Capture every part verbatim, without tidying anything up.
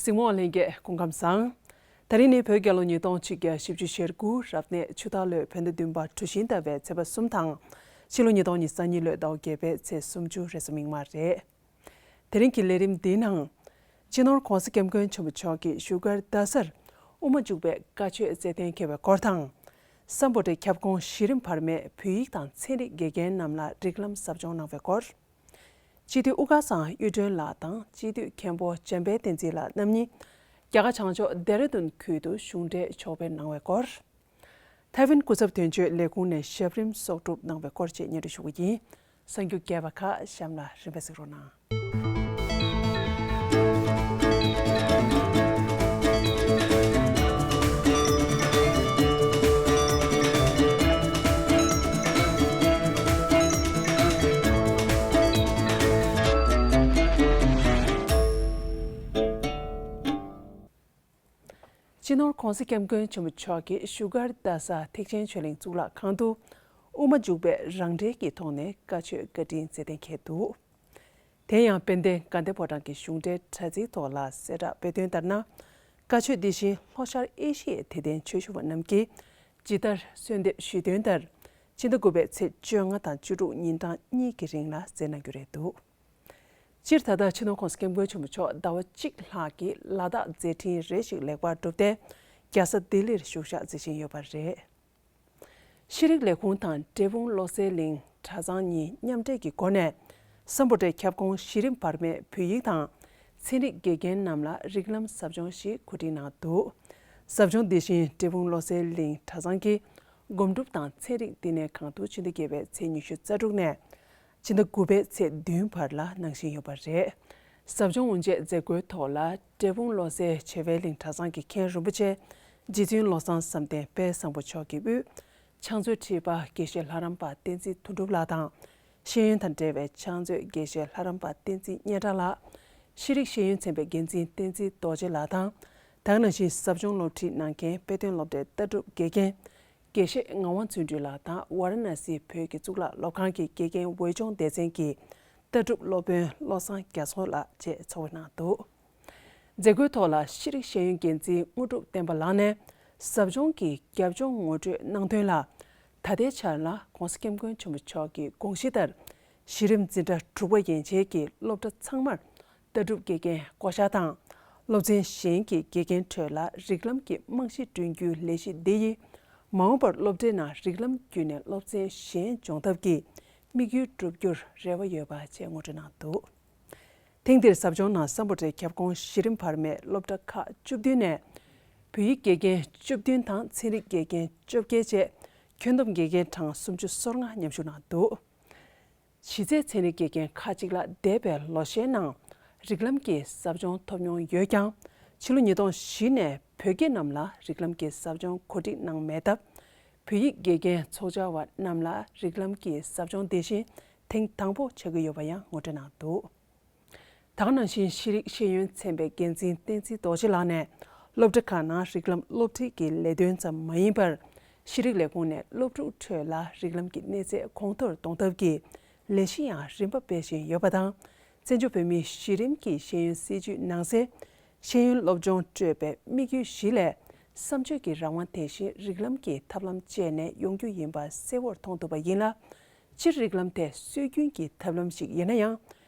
འཛིན་མོ་ལྷན་རྒྱས་སྐུ་ཁམས་བཟང་། དེ་རིང་ནི་བོད་རྒྱལ་ལོ་ཉིས་སྟོང་ཆིག་བརྒྱ་བཞི་བཅུ་ཞེ་དགུ་རབ་གནས་ཆུ་སྟག་ལོའི་བོད་ཟླ་བདུན་པ་གྲུ་བཞིན་ཟླ་བའི་ཚེས་པ་གསུམ་དང་། ཕྱི་ལོ་ཉིས་སྟོང་ཉི་ཤུ་རྩ་གཉིས་ལོའི་ཟླ་བ་བརྒྱད་པའི་ཚེས་སུམ་ཅུ་རེས་གཟའ་མིག་དམར་རེད། དེ་རིང་གི་ལས་རིམ་འདིའི་ནང་། སྤྱི་ནོར་༧གོང་ས་༧སྐྱབས་མགོན་ཆེན་པོ་མཆོག་གིས་བཞུགས་སྒར་རྡ་སར་དབུ་མ་འཇུག་པའི་བཀའ་ཆོས་སྩལ་གཏན་འཁེལ་བའི་སྐོར་དང་། སམ་བྷོ་ཊའི་ཁྱབ་ཁོངས་གཞི་རིམ་བར་མའི་བོད་ཡིག་དང་ཚན་རིག་དགེ་རྒན་རྣམས་ལ་རིགས་ལམ་ཟབ་སྦྱོང་གནང་བའི་སྐོར། སྤྱི་འཐུས་དབུ་དཀར་ཚང་གཡུ་སྒྲོན་ལགས་དང་སྤྱི་འཐུས་མཁན་པོ་འཇམ་དཔལ་བསྟན་འཛིན་ལགས་རྣམ་གཉིས། རྒྱ་གར་བྱང་ཕྱོགས་ལྡེ་ར་ལྡུན་ཁུལ་དུ་གཞུང་འབྲེལ་ཕྱོགས་ཕེབས་གནང་བའི་སྐོར། ཐའེ་ཝན་སྐུ་ཚབ་དོན་གཅོད་ལས་ཁུངས་ནས་ཞབས་རིམ་གསོག་སྒྲུབ་གནང་བའི་སྐོར་བཅས་སྙན་སྒྲོན་ཞུ་གི་ཡིན། གསར་འགྱུར་རྒྱས་པ་ཁག་གཤམ་ལ་རིམ་པས་གཟིགས་རོགས་གནང་། སྤྱི་ནོར་༧གོང་ས་༧སྐྱབས་མགོན་ཆེན་པོ་མཆོག་གིས་བཞུགས་སྒར་རྡ་ས་ཐེག་ཆེན་ཆོས་གླིང་གཙུག་ལག་ཁང་དུ་དབུ་མ་འཇུག་པའི་རང་འགྲེལ་གྱི་ཐོག་ནས་བཀའ་ཆོས་བཀའ་དྲིན་སྩལ་གཏན་འཁེལ་འདུག། དེ་ཡང་དཔལ་ལྡན་དགའ་ལྡན་ཕོ་བྲང་གི་གཞུང་འབྲེལ་དྲ་ཚིགས་ཐོག་ལ་གསལ་བསྒྲགས་སྤེལ་དོན་ལྟར་ན། བཀའ་ཆོས་འདི་བཞིན་ལྷོ་ཤར་ཨེ་ཤི་ཡའི་དད་ལྡན་ཆོས་ཞུ་བ་རྣམས་ཀྱིས་ཇི་ལྟར་གསོལ་འདེབས་ཞུས་དོན་ལྟར། ཕྱི་ཟླ་དགུ་པའི་ཚེས་བཅོ་ལྔ་དང་བཅུ་དྲུག་ཉིན་གྲངས་གཉིས་ཀྱི་རིང་ལ་མཛད་གནང་རྒྱུ་རེད་འདུག། སྤྱིར་ད་ལྟ་སྤྱི་ནོར་༧གོང་ས་༧སྐྱབས་མགོན་ཆེན་པོ་མཆོག་ཟླ་བ་གཅིག་ལྷག་གི་ལ་དྭགས་མཛད་འཕྲིན་རེ་ཞིག་ལེགས་པར་གྲུབ་སྟེ། རྒྱལ་ས་ལྡི་ལིར་བཞུགས་ཞག་མཛད་བཞིན་ཡོད་པ་རེད། ཤེས་རིག་ལས་ཁུངས་དང་འབྲས་སྤུངས་བློ་གསལ་གླིང་གྲྭ་ཚང་གཉིས་མཉམ་འབྲེལ་གྱི་སྒོ་ནས། སམ་བྷོ་ཊའི་ཁྱབ་ཁོངས་གཞི་རིམ་བར་མའི་བོད་ཡིག་དང་། ཚན་རིག་དགེ་རྒན་རྣམས་ལ་རིགས་ལམ་ཟབ་སྦྱོང་ཞིག་གོ་སྒྲིག་གནང་འདུག། ཟབ་སྦྱོང་འདི་བཞིན་འབྲས་སྤུངས་བློ་གསལ་གླིང་གྲྭ་ཚང་གི་སྒོམ་སྒྲུབ་དང་ཚན་རིག་བསྟི་གནས་ཁང་དུ་ཕྱི་ཟླ་བརྒྱད་པའི་ཚེས་ཉི་ཤུ་རྩ་དྲུག་ནས། ཕྱི་ཟླ་དགུ་པའི་ཚེས་བདུན་བར་ལ་གནང་བཞིན་ཡོད་པ་རེད། ཟབ་སྦྱོང་དབུ་འབྱེད་མཛད་སྒོའི་ཐོག་ལ་འབྲས་སྤུངས་བློ་གསལ་བྱེ་བའི་གླིང་གྲྭ་ཚང་གི་མཁན་རིན་པོ་ཆེ་རྗེ་བཙུན་བློ་བཟང་བསམ་གཏན་དཔལ་བཟང་པོ་མཆོག་གི་དབུས་ཕྱག་མཛོད་ཁྲི་པ་དགེ་བཤེས་ལྷ་རམས་པ་བསྟན་འཛིན་དོན་གྲུབ་ལགས་དང་། ཤེས་ཡོན་དང་འབྲེལ་བའི་ཕྱག་མཛོད་དགེ་བཤེས་ལྷ་རམས་པ་བསྟན་འཛིན་སྙན་གྲགས་ལགས། ཤེས་རིག་ཤེས་ཡོན་ཚན་པའི་འགན་འཛིན་བསྟན་འཛིན་རྡོ་རྗེ་ལགས་དང་། དེ་ག་ནང་བཞིན་ཟབ་སྦྱོང་སློབ་ཁྲིད་གནང་མཁན་དཔེ་སྟོན་སློབ་གྲྭའི་ལྟ་གྲུབ་དགེ་རྒན། དགེ་བཤེས་ངག་དབང་བརྩོན་འགྲུས་ལགས་དང་ཝཱ་ར་ཎ་སིའི་བོད་ཀྱི་གཙུག་ལག་སློབ་ཁང་གི་དགེ་རྒན་འོས་སྦྱོང་སྡེ་ཚན་གྱི་ལྟ་གྲུབ་སློབ་དཔོན་བློ་བཟང་རྒྱ་མཚོ་ལགས་བཅས་ཚོགས་གནང་འདུག། མཛད་སྒོའི་ཐོག་ལ་ཤེས་རིག་ཤེས་ཡོན་འགན་འཛིན་དངོས་གྲུབ་བསྟན་པ་ལགས་ནས་ཟབ་སྦྱོང་གི་རྒྱབ་ལྗོངས་ངོ་སྤྲོད་གནང་དོན་ལ། ད་ལྟའི་ཆར་ལ་༧གོང་ས་༧སྐྱབས་མགོན་ཆེན་པོ་མཆོག་གི་དགོངས་གཞི་ལྟར། གཞི་རིམ་འཛིན་གྲྭ་དྲུག་པ་ཡན་ཆད་ཀྱི་སློབ་གྲྭ་ཚང་མར། ལྟ་གྲུབ་དགེ་རྒན་བསྐོ་གཞག་དང་། སློབ་ཚན་གཞན་གྱི་དགེ་རྒན་ཁྲོད་ལ་རིགས་ལམ་གྱི་རྨང་གཞི་བསྐྲུན་རྒྱུའི་ལས་གཞི་འདི་ཡིས། མ་འོངས་པར་སློབ་གྲྭའི་ནང་རིགས་ལམ་བརྒྱུད་ནས་སློབ་ཚན་གཞན་སྦྱོང་ཐབས་ཀྱི་དམིགས་ཡུལ་བསྒྲུབ་རྒྱུར་རེ་བ་ཡོད་པ་བཅས་ངོ་སྤྲོད་གནང་འདུག། ཐེངས་འདིར་ཟབ་སྦྱོང་ནང་སམ་བྷོ་ཊའི་ཁྱབ་ཁོངས་གཞི་རིམ་བར་མའི་སློབ་གྲྭ་ཁག་བཅུ་བདུན་ནས། བོད་ཡིག་དགེ་རྒན་བཅུ་བདུན་དང་ཚན་རིག་དགེ་རྒན་བཅོ་བརྒྱད་བཅས་ཁྱོན་བསྡོམས་དགེ་རྒན་གྲངས་སུམ་ཅུ་སོ་ལྔ་མཉམ་ཞུགས་གནང་འདུག། གཞི་རྩའི་ཚན་རིག་དགེ་རྒན་ཁག་ཅིག་ལ་འདས་པའི་ལོ་ཤས་ནང་རིགས་ལམ་གྱི་ཟབ་སྦྱོང་ཐོབ་མྱོང་ཡོད་ཀྱང་། ཕྱི་ལོ་ཉིས་སྟོང་བཞི་ནས་བོད་དགེ་རྣམས་ལ་རིགས་ལམ་གྱི་ཟབ་སྦྱོང་གོ་སྒྲིག་གནང་མེད་སྟབས། བོད་ཡིག་དགེ་རྒན་ཚོགས་བཅར་བ་རྣམས་ལ་རིགས་ལམ་གྱི་ཟབ་སྦྱོང་དེ་བཞིན་ཐེངས་དང་པོ་བྱ་རྒྱུ་ཡོད་པ་ཡང་ངོ་སྤྲོད་གནང་འདུག། དེ་ག་ནང་བཞིན་ཤེས་རིག་ཤེས་ཡོན་ཚན་པའི་འགན་འཛིན་བསྟན་འཛིན་རྡོ་རྗེ་ལགས་ནས། སློབ་གྲྭ་ཁག་ནང་རིགས་ལམ་སློབ་ཁྲིད་ཀྱི་ལས་དོན་ཙམ་མ་ཡིན་པར། ཤེས་རིག་ལས་ཁུངས་ནས་སློབ་ཕྲུག་ཁྲོད་ལ་རིགས་ལམ་གྱི་གནས་ཚད་གོང་མཐོར་གཏོང་ཐབས་ཀྱི་ལས་གཞི་ཡང་རིམ་པ་སྤེལ་བཞིན་ཡོད་པ་དང་། བཙན་བྱོལ་བོད་མིའི་གཞི་རིམ་གྱི་ཤེས་ཡོན་སྲིད་བྱུས་ནང་གསལ། ཤེས་ཡོན་སློབ་སྦྱོང་སྤྲོད་པའི་དམིགས་ཡུལ་བཞི་ལས། བསམ་སྤྱོད་ཀྱི་རང་དབང་དེ་བཞིན་རིགས་ལམ་གྱི་ཐབས་ལམ་སྤྱད་ནས་ཡོང་རྒྱུ་ཡིན་པ་གསལ་བོར་མཐོང་ཐུབ་པ་ཡིན་ལ། སྤྱིར་རིགས་ལམ་དེ་སྲོལ་རྒྱུན་གྱི་ཐབས་ལམ་ཞིག་ཡིན་ན་ཡང་།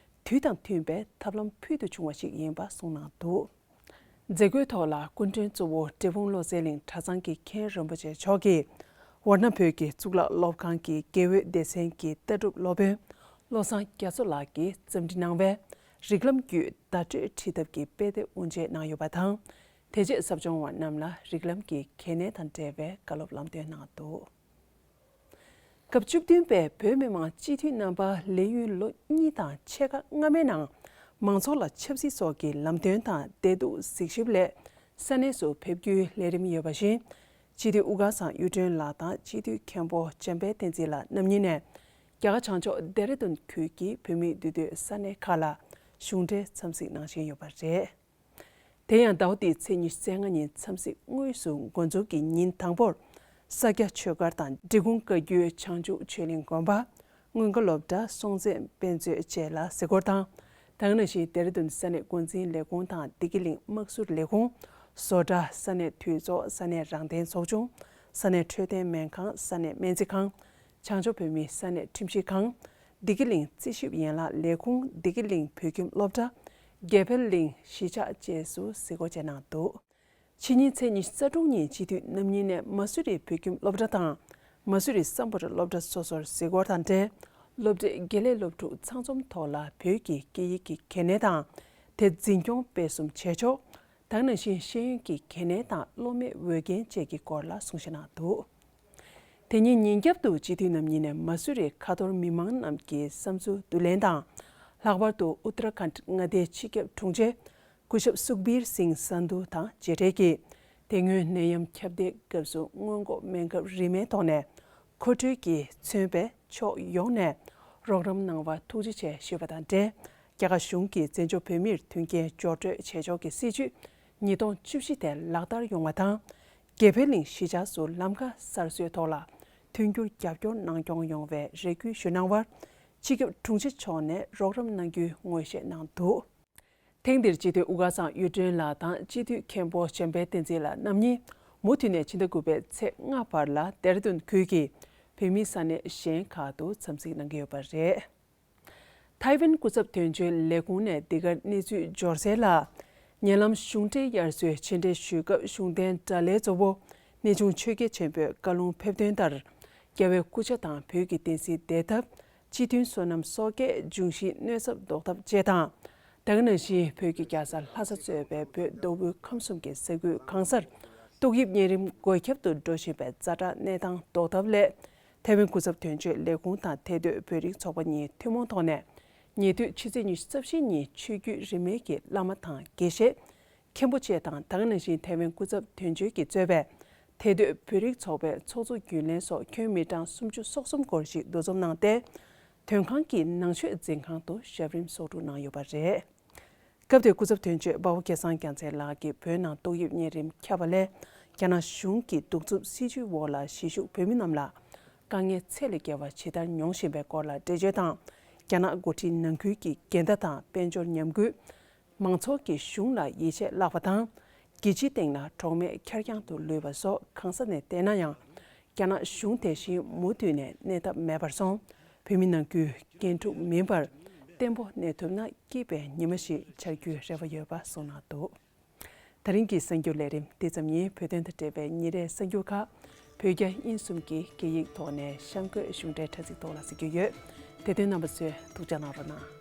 དུས་དང་མཐུན་པའི་ཐབས་ལམ་ཕུལ་དུ་བྱུང་བ་ཞིག་ཡིན་པ་གསུངས་གནང་འདུག། མཛད་སྒོའི་ཐོག་ལ་སྐུ་མགྲོན་གཙོ་བོ་འབྲས་སྤུངས་བློ་གསལ་གླིང་གྲྭ་ཚང་གི་མཁན་རིན་པོ་ཆེ་མཆོག་གིས། ཝཱ་ཎ་བོད་ཀྱི་གཙུག་ལག་སློབ་ཁང་གི་དགེ་འོས་སྡེ་ཚན་གྱི་ལྟ་གྲུབ་སློབ་དཔོན་བློ་བཟང་རྒྱ་མཚོ་ལགས་ཀྱིས་འཚམས་འདྲི་གནང་བའི་རིགས་ལམ་བརྒྱུད་བརྡ་སྤྲོད་ཁྲིད་ཐབས་ཀྱི་དཔེ་དེབ་དབུ་འབྱེད་གནང་ཡོད་པ་དང་། དེ་རྗེས་ཟབ་སྦྱོང་བ་རྣམས་ལ་རིགས་ལམ་གྱི་གལ་གནད་དང་འབྲེལ་བའི་བཀའ་སློབ་ལམ་སྟོན་གནང་འདུག། སྐབས་བཅུ་བདུན་པའི་བོད་མི་མང་སྤྱི་འཐུས་རྣམ་པ་ལས་ཡུན་ལོ་གཉིས་དང་ཕྱེད་ཀ་སྔ་མའི་ནང་མང་ཚོགས་ལ་ཆབ་སྲིད་སོགས་ཀྱི་ལམ་སྟོན་དང་བདེ་སྡུག་གཟིགས་ཞིབ་སླད་ས་གནས་སུ་ཕེབས་རྒྱུའི་ལས་རིམ་ཡོད་པ་བཞིན། སྤྱི་འཐུས་དབུ་དཀར་ཚང་གཡུ་སྒྲོན་ལགས་དང་སྤྱི་འཐུས་མཁན་པོ་འཇམ་དཔལ་བསྟན་འཛིན་ལགས་རྣམ་གཉིས་ནས་རྒྱ་གར་བྱང་ཕྱོགས་ལྡེ་ར་ལྡུན་ཁུལ་གྱི་བོད་མིའི་འདུས་སྡོད་ས་གནས་ཁག་ལ་གཞུང་འབྲེལ་འཚམས་གཟིགས་གནང་བཞིན་ཡོད་པ་རེད། དེ་ཡང་ཟླ་བ་འདིའི་ཚེས་ཉི་ཤུ་རྩ་ལྔ་ཉིན་འཚམས་གཟིགས་དངོས་སུ་འགོ་འཛུགས་ཀྱི་ཉིན་དང་པོར། ས་སྐྱ་ཆོས་སྒར་དང་འབྲི་གུང་བཀའ་བརྒྱུད་བྱང་ཆུབ་ཆོས་གླིང་དགོན་པ། མངོན་དགའ་སློབ་གྲྭ་སྲོང་བཙན་དཔེ་མཛོད་བཅས་ལ་གཟིགས་སྐོར་དང་། ད་ག་ནང་བཞིན་ལྡེ་ར་ལྡུན་ས་གནས་འགོ་འཛིན་ལས་ཁུངས་དང་བདེ་སྐྱིད་གླིང་དམག་ཟུར་ལས་ཁུངས། བཟོ་གྲྭ། ས་གནས་འཐུས་ཚོགས། ས་གནས་རང་བདེན་ཚོགས་ཆུང་། ས་གནས་འཕྲོད་བསྟེན་སྨན་ཁང་། ས་གནས་སྨན་རྩིས་ཁང་། བྱང་ཕྱོགས་བོད་མིའི་ས་གནས་ཁྲིམས་ཞིབ་ཁང་། བདེ་སྐྱིད་གླིང་རྩིས་ཞིབ་ཡན་ལག་ལས་ཁུངས། བདེ་སྐྱིད་གླིང་བོད་ཁྱིམ་སློབ་གྲྭ། དགེ་འཕེལ་གླིང་གཞིས་ཆགས་བཅས་སུ་གཟིགས་སྐོར་བྱས་གནང་འདུག་ཕྱི་ཉིན་ཚེས་ཉི་ཤུ་རྩ་དྲུག་ཉིན་སྤྱི་འཐུས་རྣམ་གཉིས་ནས་མ་སུ་རི་བོད་ཁྱིམ་སློབ་གྲྭ་དང་། མ་སུ་རི་སམ་བྷོ་ཊ་སློབ་གྲྭ་སོ་སོར་གཟིགས་སྐོར་དང་འབྲེལ། སློབ་གྲྭའི་དགེ་ལས་སློབ་ཕྲུག་ཚང་འཛོམས་ཐོག་ལ་བོད་ཀྱི་སྐད་ཡིག་གི་གལ་གནད་དང་། དེ་འཛིན་སྐྱོང་སྤེལ་གསུམ་བྱེད་ཕྱོགས། ད་ག་ནང་བཞིན་ཤེས་ཡོན་གྱི་གལ་གནད་དང་སློབ་མའི་འོས་འགན་བཅས་ཀྱི་སྐོར་ལ་གསུང་བཤད་གནང་འདུག་དེ་ཉིན་ཉིན་རྒྱབ་ཏུ་སྤྱི་འཐུས་རྣམ་གཉིས་ནས་མ་སུ་རི་ཁ་ཐོར་མི་མང་རྣམས་ཀྱི་བསམ་ཚུལ་བསྡུ་ལེན་དང་། ལྷག་པར་དུ་ཨུ་ཏར་ཁཱན་མངའ་སྡེའི་སྤྱི་ཁྱབ་དྲུང་ཆེ་སྐུ་ཞབས་སུག་བིར་སིང་སན་དྷུ་དང་མཇལ་འཕྲད་ཀྱིས། དེ་སྔོན་ནད་ཡམས་ཁྱབ་གདལ་སྐབས་སུ་སྔོན་འགོག་སྨན་ཁབ་རིན་མེད་ཐོག་ནས་མཁོ་སྤྲོད་ཀྱིས་མཚོན་པའི་ཕྱོགས་ཡོངས་ནས་རོགས་རམ་གནང་བར་ཐུགས་རྗེ་ཆེ་ཞུས་པ་དང་འབྲེལ། རྒྱ་གར་གཞུང་གིས་བཙན་བྱོལ་བོད་མིར་མཐུན་རྐྱེན་སྦྱོར་སྤྲོད་བྱེད་ཕྱོགས་ཀྱི་སྲིད་ཇུས་ཉིས་སྟོང་བཅུ་བཞི་དེ་ལག་བསྟར་ཡོང་བ་དང་། དགེ་འཕེལ་གླིང་གཞིས་ཆགས་སུ་ལམ་ཁ་གསར་བཟོའི་ཐོག་ལ་མཐུན་འགྱུར་རྒྱབ་སྐྱོར་གནང་སྐྱོང་ཡོང་བའི་རེ་སྐུལ་ཞུ་གནང་བར། སྤྱི་ཁྱབ་དྲུང་ཆེ་མཆོག་ནས་རོགས་རམ་གནང་རྒྱུའི་ངོས་བཞེས་གནང་འདུག་ཐེངས་འདིར་སྤྱི་འཐུས་དབུ་དཀར་ཚང་གཡུ་སྒྲོན་ལགས་དང་སྤྱི་འཐུས་མཁན་པོ་བྱམས་པའི་བསྟན་འཛིན་ལགས་རྣམ་གཉིས་མུ་མཐུད་ནས་ཕྱི་ཟླ་དགུ་པའི་ཚེས་ལྔ་བར་ལ་ལྡེ་ར་ལྡུན་ཁུལ་གྱི་བོད་མིའི་ས་གནས་གཞན་ཁག་ཏུ་འཚམས་གཟིགས་གནང་གི་ཡོད་པ་རེད། ཐའེ་ཝན་སྐུ་ཚབ་དོན་གཅོད་ལས་ཁུངས་ནས་འདི་གར་གནས་ཚུལ་འབྱོར་གསལ་ལ། ཉེ་ལམ་གཞུང་འབྲེལ་དབྱར་གསོལ་ཆེད་གྲོས་ཞུས་སྐབས་གཞུང་འབྲེལ་དགྲ་ལྷའི་གཙོ་བོ་གནས་ཆུང་ཆོས་རྒྱལ་ཆེན་པོས་བཀའ་ལུང་ཕེབས་དོན་ལྟར། རྒྱལ་བའི་སྐུ་ཕྱྭ་དང་བོད་ཀྱི་བསྟན་སྲིད་བདེ་ཐབས། སྤྱི་མཐུན་སོ་ནམ་སོ་སྐྱེ། འབྱུང་བཞིའི་གནོད་ཚབས་ཟློག་ཐབས་བཅས་དང་། ད་ག་ནང་བཞིན་བོད་ཀྱི་རྒྱལ་ས་ལྷ་ས་གཙོས་པའི་བོད་མདོ་དབུས་ཁམས་གསུམ་གྱི་ས་ཁུལ་གང་སར་ཏོག་དབྱིབས་གཉན་རིམས་འགོས་ཁྱབ་ཏུ་འགྲོ་བཞིན་པའི་ཛ་དྲག་གནས་སྟངས་ཟློག་ཐབས་སླད། ཐའེ་ཝན་སྐུ་ཚབ་དོན་གཅོད་ལས་ཁུངས་དང་ཐེ་སྡོད་བོད་རིགས་ཚོགས་པ་གཉིས་ཐུན་མོང་ཐོག་ནས། ཉེ་དུས་ཕྱི་ཚེས་ཉི་ཤུ་རྩ་བཞི་ཉིན་ཆོས་བརྒྱུད་རིས་མེད་ཀྱི་བླ་མ་དང་དགེ་བཤེས། མཁན་པོ་བཅས་དང་། ད་ག་ནང་བཞིན་ཐའེ་ཝན་སྐུ་ཚབ་དོན་གཅོད་ཀྱིས་གཙོས་པའི་ཐེ་སྡོད་བོད་རིགས་ཚོགས་པའི་ཚོགས་གཙོ་རྒྱུན་ལས་སོགས་ཁྱོན་མི་གྲངས་སུམ་ཅུ་སོ་གསུམ་སྐོར་ཞིག་འདུ་འཛོམས་གནང་སྟེ། དོན་ཁང་གི་ནང་ཆོས་འཛིན་ཁང་དུ་ཞབས་རིམ་གསོག་སྒྲུབ་གནང་ཡོད་པ་རེད། སྐབས་དེར་སྐུ་ཚབ་དོན་གཅོད་དཔའ་བོ་སྐལ་བཟང་རྒྱལ་མཚན་ལགས་ཀྱིས་བོད་ནང་ཏོག་དབྱིབས་གཉན་རིམས་ཁྱབ་པ་ལས། རྒྱ་ནག་གཞུང་གི་གདུག་རྩུབ་སྲིད་བྱུས་འོག་ལ་གཞིས་བཞུགས་བོད་མི་རྣམས་ལ་དཀའ་ངལ་ཚད་ལས་བརྒལ་བ་ཇི་ལྟར་མྱོང་བཞིན་པའི་སྐོར་ལ་འགྲེལ་བརྗོད་དང་། རྒྱ་ནག་འགོ་ཁྲིད་ནང་ཁུལ་གྱི་འགལ་ཟླ་དང་དཔལ་འབྱོར་ཉམས་རྒུད། མང་ཚོགས་ཀྱིས་གཞུང་ལ་ཡིད་ཆེས་བརླག་པ་དང་། རྒྱལ་སྤྱིའི་སྟེང་ལ་གྲོགས་མེད་འཁྱར་རྐྱང་དུ་ལུས་པ་སོགས་གང་ས་ནས་བལྟས་ན་ཡང་། རྒྱ་ནག་གཞུང་དེ་བཞིན་མུ་མཐུད་ནས་གནས་ཐབས་མེད་པར་སོང་། བོད་མི་ནང་ཁུལ་འགན་འཁྲུག་མིན་པར་བརྟན་པོ་གནས་ཐུབ་ན་སྐྱིད་པའི་ཉི་མ་ཞིག་འཆར་རྒྱུའི་རེ་བ་ཡོད་པ་གསུངས་གནང་འདུག་ད་རིང་གི་གསར་འགྱུར་ལས་རིམ་འདི་ཙམ་ཡིན། བོད་དོན་དང་འབྲེལ་བའི་ཉིན་རེའི་གསར་འགྱུར་ཁག་བོད་རྒྱ་དབྱིན་གསུམ་གྱི་སྐད་ཡིག་ཐོག་ནས་གཤམ་འཁོད་གཞུང་འབྲེལ་དྲ་ཚིགས་ཐོག་ལ་གཟིགས་རྒྱུ་ཡོད། དེ་དོན་རྣམ་པ་ཚོས་ཐུགས་ཅག་གནང་རོགས་གནང་།